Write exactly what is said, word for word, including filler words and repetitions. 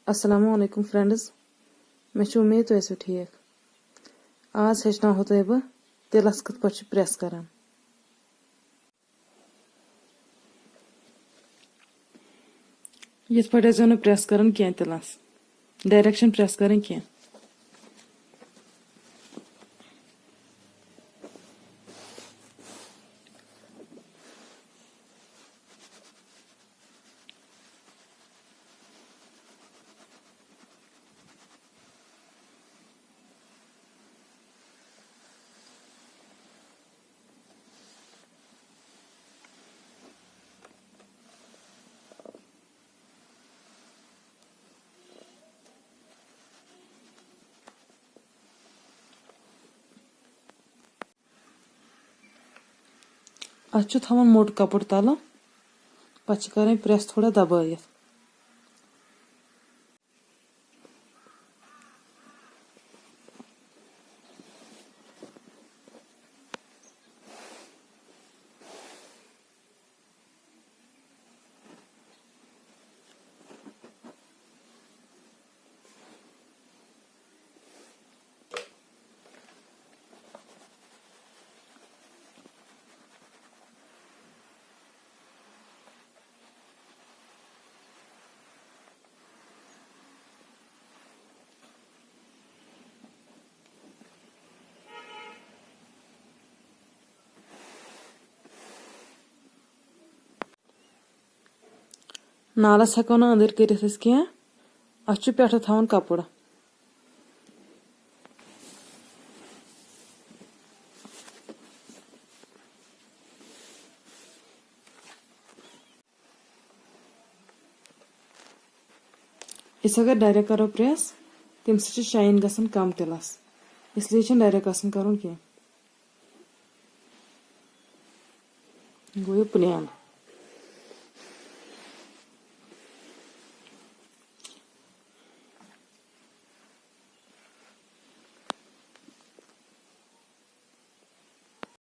السلام علیکم فرینڈز، مےٚ چھِ اُمید تُہۍ ٲسِو ٹھیٖک۔ آز ہیٚچھناوہو تۄہہِ بہٕ تِلَس کِتھ پٲٹھۍ چھِ پریس کران۔ یِتھ پٲٹھۍ ٲسۍزیو نہٕ پریس کران کینٛہہ تِلَس، ڈایریکشن پریس کرٕنۍ کینٛہہ۔ اَتھ چھُ تھاوُن موٚٹ کپُر تَلہٕ، پَتہٕ چھِ کَرٕنۍ پریس تھوڑا دبٲیِتھ۔ نالَس ہٮ۪کو نہٕ أنٛدٕرۍ کٔرِتھ أسۍ کینٛہہ، اَتھ چھُ پٮ۪ٹھٕ تھاوُن کَپُر۔ أسۍ اگر ڈایریکٹ کرو پریس، تمہِ سۭتۍ چھِ شاین گژھان کم تِلس، اس لیے چھُنہٕ ڈایریکٹ آسان کرُن کینٛہہ۔ گوٚو یہِ پلین۔